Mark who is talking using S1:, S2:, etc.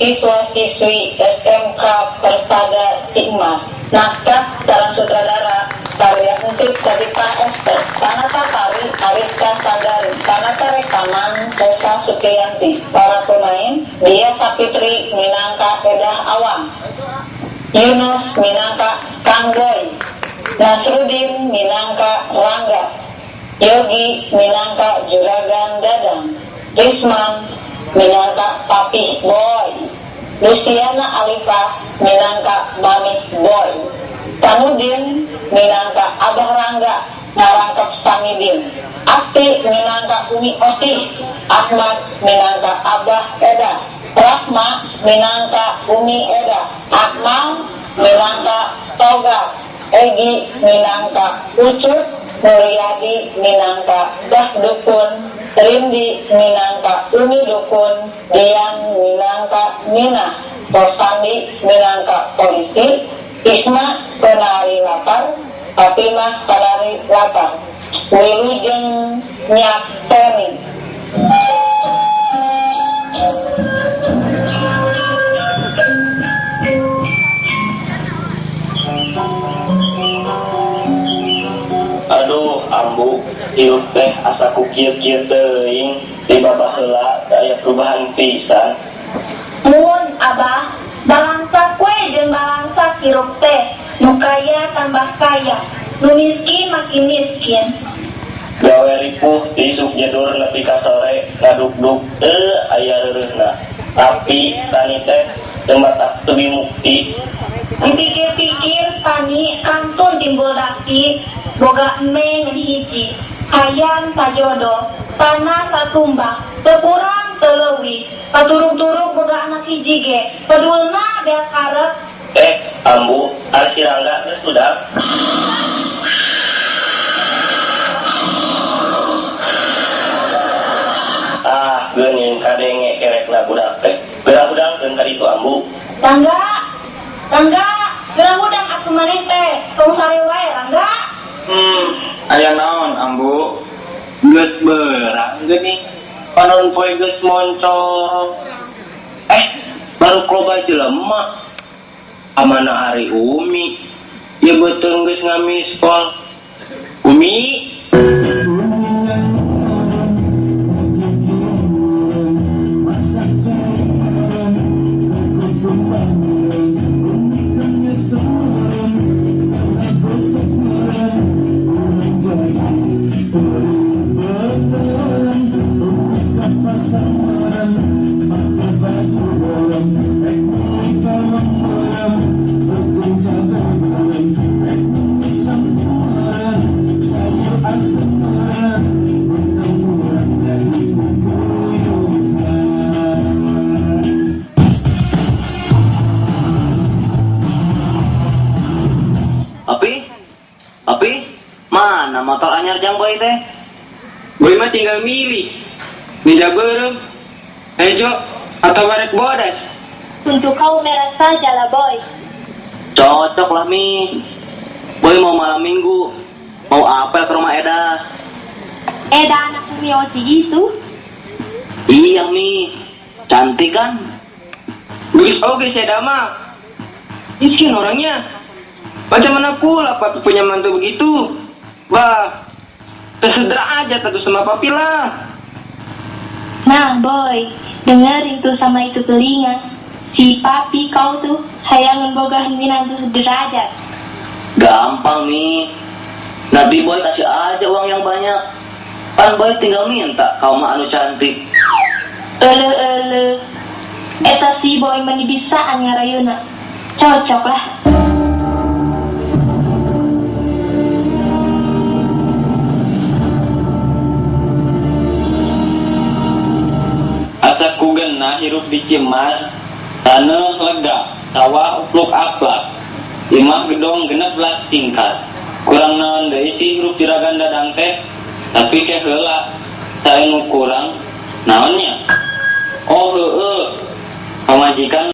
S1: siswa-siswi SMK Persada Cimas. Naskah sareng sutradara karya Entip Saripah ST, Panata Tari Ariska Sandari, Panata Rekaman Desa Sukiyanti. Para pemain Dia Sapitri minangka Edah Awang, Yunus minangka Kanggoy, Nasrudin minangka Rangga, Yogi minangka Juragan Dadang, Risman minangka Papih Boy, Luciana Alifah minangka Mami Boy, Sanudin minangka Abah Rangga ngarangkep Samidin, Asti minangka Umi Osi, Ahmad minangka Abah Eda, Rahma minangka Umi Eda, Akmal minangka Toga, Egi minangka Ucut, Mulyadi minangka Dah Dukun, Rindi minangka Umi Dukun, Dian minangka Mina, Rosandi minangka polisi, Isma penari latar, Fatimah penari latar, Wilujeng Nyakteni.
S2: Aduh, Ambu, hirup teh asa ku kieu-kieu teuing, di baheula teu aya perubahan pisan.
S3: Mun Abah, balangsa we jeung balangsa hirup teh, nu kaya tambah kaya, nu miskin makin miskin.
S2: Gawe ripuh ti isuk jedur nepi ka sore ngadukduk teu aya reureuhna. Tapi tani teh teu matak teu mukti.
S3: Dipikir-pikir tani kantun timbul daki, boga emeng ngan hiji, hayam sajodo, tanah satumbak, teu kurang teu leuwih, paturug-turug boga anak hiji ge, padulna beak karep.
S2: Eh, Ambu, ari si Rangga geus sudah. Ah, geuning kadenge kerekna budak teh. Geura hudangkeun ka ditu, Ambu.
S3: Rangga, Rangga, geura hudang atuh maneh teh, tong sare wae, Rangga.
S4: Aya naon, Ambu? Geus beurang geuning. Panon poe geus moncong. Eh, baru loba jelema. Amana ari Umi? Ya beuteung geus ngamiskol. Umi?
S2: Api? Api? Mana motor anyar jang Boy teh?
S4: Boy mah tinggal milih. Ninja beureum, hejo, atau barek bodas.
S3: Untuk kau merah saja lah, Boy.
S2: Cocok lah, Mi. Boy mau malam minggu. Mau apel ke rumah Eda.
S3: Eda anak Umi Oci itu?
S2: Iya, Mi. Cantik kan?
S4: Geus oge si Eda mah. Miskin orangnya. Macam mana pula papi punya mantu begitu? Wah, tersedera aja tentu sama papi lah.
S3: Nah, Boy, dengerin tuh sama itu telinga. Si papi kau tuh hayangan bogahan minantu sederajat.
S2: Gampang, Mi. Nanti Boy kasih aja uang yang banyak. Pan Boy tinggal minta kau mah anu cantik.
S3: Ele ele. Eta si Boy mani bisaan ngarayuna. Cocok lah.
S4: Asa ku genah hirup di Cimas, taneuh lega, sawah upluk aplak, imah gedong 16 tingkat. Kurang naon deui sih hirup Juragan Dadang teh, tapi ke heula sae nu kurang naonnya? Oh heueuh, pamajikan.